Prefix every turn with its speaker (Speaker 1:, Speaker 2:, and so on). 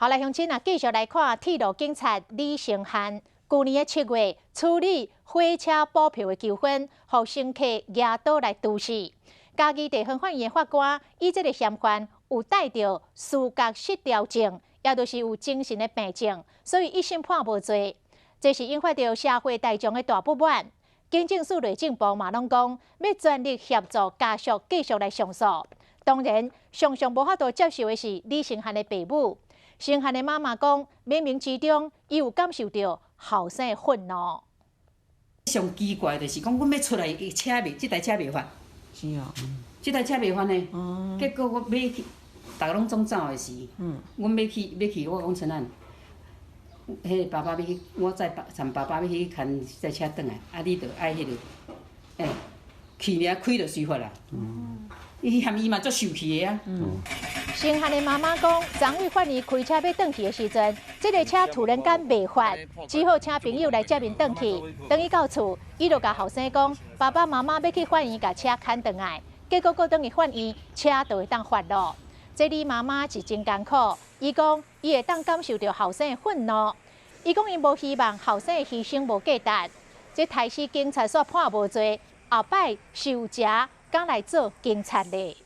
Speaker 1: 好來，鄉親啊，繼續來看鐵路警察李成漢，舊年的7月處理火車補票的糾紛，予乘客舉刀來毒死。嘉義地方法院的法官以這个嫌犯有帶著思覺失調症，也就是有精神的病症，所以一審判無罪。這是引發著社會大眾的大不滿。警政署內政部嘛攏講，欲全力協助家屬繼續來上訴。當然，常常無法度接受的是李成漢的爸母。成漢的媽媽講，冥冥之中，伊有感受著後生的憤怒。
Speaker 2: 上奇怪就是講，阮欲出來，車袂，這台車袂發。
Speaker 3: 是啊。
Speaker 2: 這台車袂發呢。結果我欲去，逐个攏總走的時，阮欲去欲去，我講陳安，彼个爸爸欲去，我載爸摠爸爸欲去牽這台車轉來，啊，你著愛彼个，欸，去爾開就隨發啦。伊嫌伊嘛足受氣的啊。
Speaker 1: 成漢的媽媽講，昨昏法院開車欲轉去的時陣，這个車突然間袂發，只好請朋友來接𪜶轉去。轉去到厝，伊就共後生講，爸爸媽媽欲去法院共車牽轉來，結果閣轉去法院，車就會當發囉。這李媽媽是真艱苦，伊講伊會當感受著後生的憤怒。伊講伊無希望後生的犧牲無價值。這刣死警察煞判無罪，後擺受罰敢來做警察咧。